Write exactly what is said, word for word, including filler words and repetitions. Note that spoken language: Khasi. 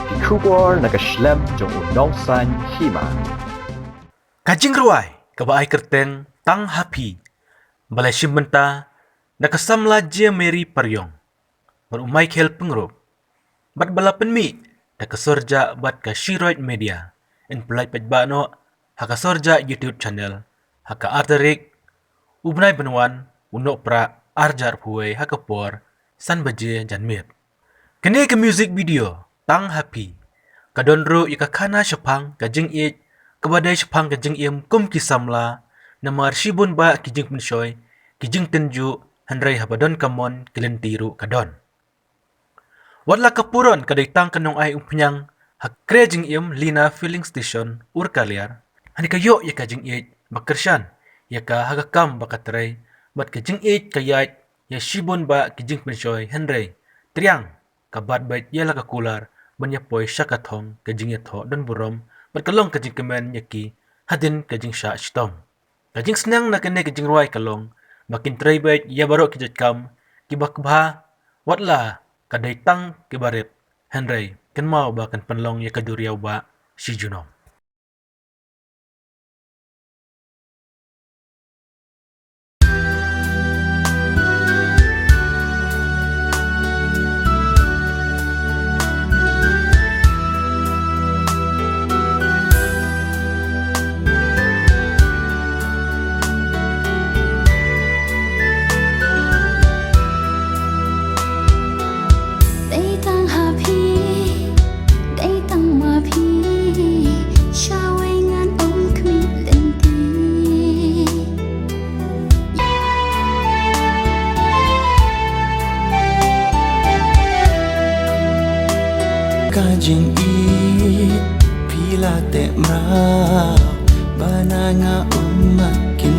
Ki khubor na ka shlem jong u nongsan hima. Ka jingrwai kaba ai kyrteng Tang Ha Phi, ba la shim bynta da ka samla Jia Mary Pariong bad u Michael Pyngrope, bad ba la pynmih da ka Sorja bad ka Shiroid Media, yn pynlait paidbah noh ha ka Sorja YouTube channel ha ka ar tarik u bnai ba wan u Nohprah ar hajar arphew wei ha ka por san baje janmiet. Kane ka music video Tang Ha Phi ka don ruh ïa ka khana shaphang ka jingïeit kaba dei shaphang ka jingim kum ki samla, namar shibun bah ki jingpynshoi, ki jingtynjuh, hynrei haba don ka mon ki lynti ruh ka don. Wat la ka puron ka dei tang ka nongai umphniang ha kre jingim Lina Filling Station Urkaliar, hynrei ka ïoh ïa ka jingïeit ba kyrshan ïa ka ha ka kam ba ka trei, bad ka jingïeit ka ïaid ïa shibun bah ki jingpynshoi, hynrei triang ka bat beit ïa la ka kular ban ïa poi sha ka thong ka jingïathoh don burom, bad ka long ka jingkmen ïa ki hadien ka jingshah shitom. Ka jingsneng na kane ka jingrwai ka long ba kin trei beit ïa baroh ki jait kam kiba kbha, wat la ka dei tang kiba rit, hynrei kynmaw ba kan pynlong ïa ka duriaw bah shi junom. Dei tang ha phi, dei tang ma phi, sha wei ngan ym khmih lynti. Ka jingïeit phi la teh mraw, ba na nga um ma kin